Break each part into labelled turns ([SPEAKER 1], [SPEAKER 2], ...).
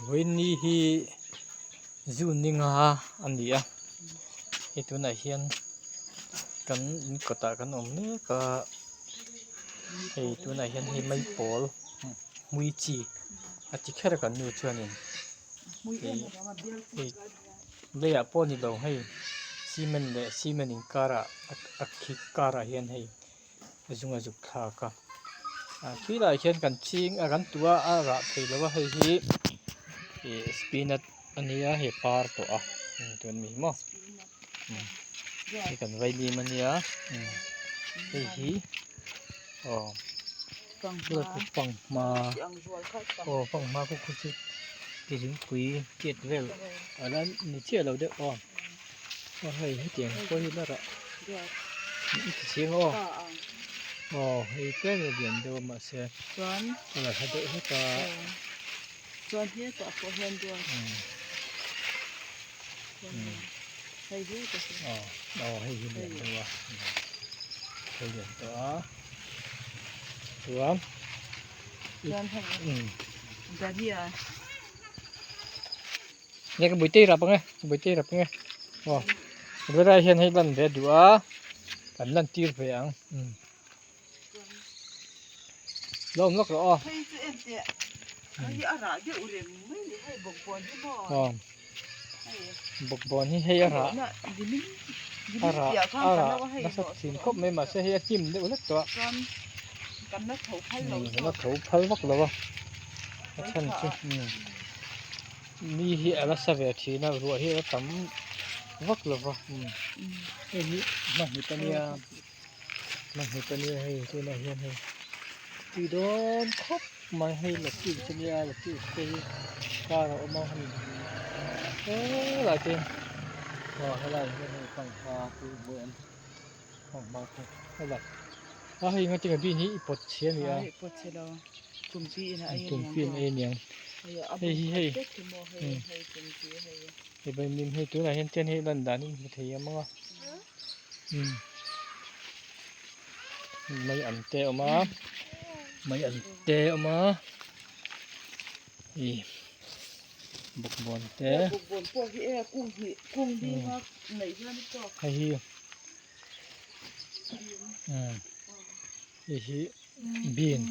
[SPEAKER 1] Vawiinni hi June ni nga a ni a hei tunah hian kan in kawtah kan awm mek a hei tunah hian hei maipawl hmui chi a ti kher a kan nu chuanin hei leiah pawh a ni lo hei cement leh cement inkarah a khi karah hian hei. A zung a zuk thlak a ah khilaiah khian kan ching a kan tuh a a rah thei lo a hei hi ih spinach a nia hei a par tawh a tun mi maw hei kan vailim a nia hei hi aw fanghma aw fanghma khu khu chu tizingpui tiat vel a la ni chiah lo deuh aw. Aw hei hetiang pawh hi la rah i ti chiang aw aw hei tlem a lian deuh a mahse a la tha deuh hlek a aw aw hei hi lian deuh a hei lian tawh a chuan Nge ka buitei rap ange ka buitei rap ange aw helai hian hei lan ve a duh a kan lan tir ve ang umm lo awm lawk rawh aw aw bawkbawn hi hei a rah a rah a rah nasa thin khawp mai mahse hei a hnim deuh hlek tawh a umm kan la tho phal vak lo a a chhan chu umm. Mi hi a la sa ve thin a ruah hi a la tam vak lo va hei hi hmanhmit a nia hmanhmit a nia hei tunah hian hei tui dawn khawp mai hei lettuce a nia lettuce te hi kar a awm a hemi helai te aw helai hian hei fanghma te hmu em fanghma te helai a hei engtin nge hi i pawt chhe a ni a. Tumpi in ei aniang hei hi hei hei vaimim hei tunah hian chuan hei lan dan hi hmu thei ang a mai an te a awm a mai an te a awm a ih bawkbawn te hei hi hei hi. Bean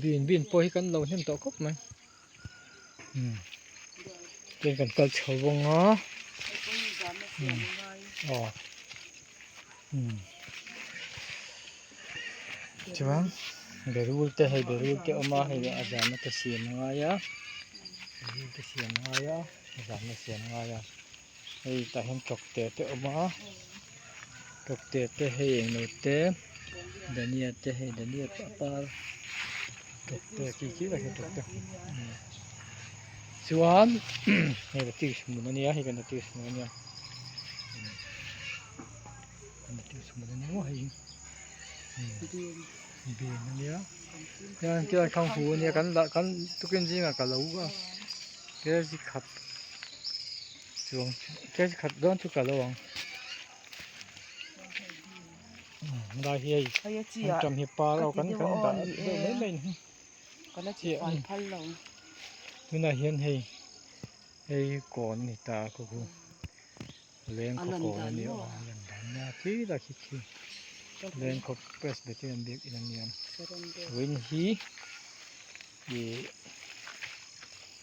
[SPEAKER 1] bean bean pawh hi kan lo hnem tawh khawp mai umm tin kan kal chho vawng a umm aw umm chuan berul te hei berul te a awm a hei a zahna te siam a ngai a berul te siam a ngai a a zahna siam a ngai a hei tah hian tawkte te a awm a. Tawkte te hei englo te dhania te hei dhania a par tawkte khi khi lai khi tawkte chuan hei lettuce hmun ania hei kan lettuce hmun ania lettuce hmun ania maw hei bean ania chuan tilai khanghu ania kan lah kan tukin zingah ka lo a kg khat chuang kg khat dawn chu ka lo ang. Lai hi hei an ṭam hi par aw kan kan dah deuh mai mai a ni tunah hian hei hei kawn a ni ta a khu khu leng khaw kawn a ni a a lan dan nia khi lai khi khi leng khaw presbyterian biakin a nia vawiin hi ih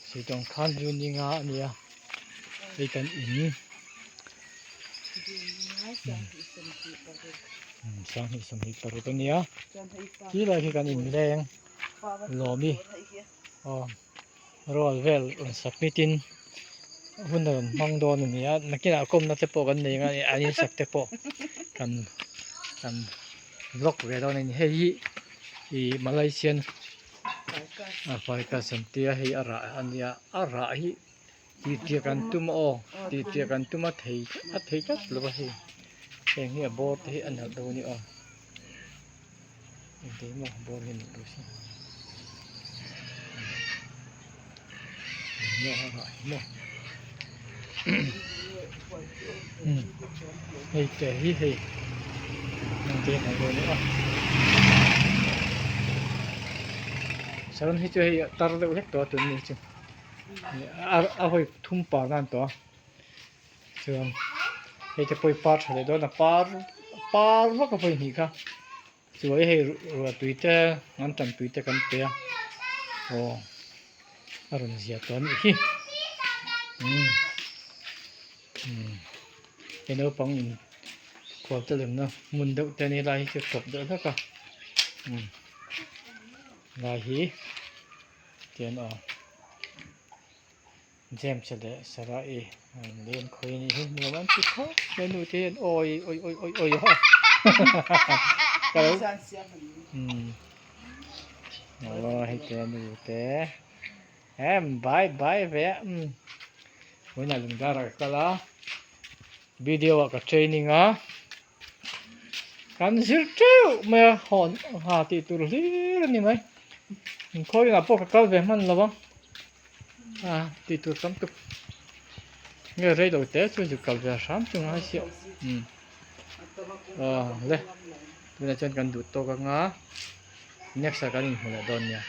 [SPEAKER 1] sitawng khan chu ni nga a nia hei kan in. Sanghnih sawmhnih paruk a nia khi lai khi kan inleng lawmi aw rual vel rawn submit in hun a rawn hmang dawn a ni a nakinah kawmna te pawh kan nei ang a an insak te pawh kan kan vlog ve dawn a ni hei hi ih malaysian ficus an tia hei a rah a nia a rah hi. Tih ṭiak an tum a aw tih ṭiak an tum a thei a thei tlat lo a hei heng hi a bawr te hi a nalh dawn a ni aw engti maw a bawr hi a nalh dawn si maw hei te hi hei engti a nalh dawn a ni aw saron hi chu hei a tar deuh hlek tawh a tun ni chu. A vawi thum par nan tawh a chuan hei te pawh hi par tha leh dawn a par par vak a vawi hnih kha chuai hei ruah tui te an tan tui te kan pe a aw a rawn zia tawh a nih hi umm umm hei naupang in khual te lemna hmun deuh te a ni lai hi chu tawp deuh hlek a umm lai hi. Tian aw James leh Sarah i an leng khawi anih hi nuam an ti khawp mai nu te hian awi awi awi awi awi ha ka lo umm aw hei te nu te em bai bai ve a umm vawiinah lungdar ah ka kal a video ah ka training a. Kan zir teuh mai a hawn ha tih tur hlir a ni mai khawiah pawh ka kal ve hman lo a a tih tur tam tuk nge rei lo te chu zuk kal ve hram chu ngai sia umm aw le tunah chuan kan duh tawk anga next ah kan inhmu leh dawn nia.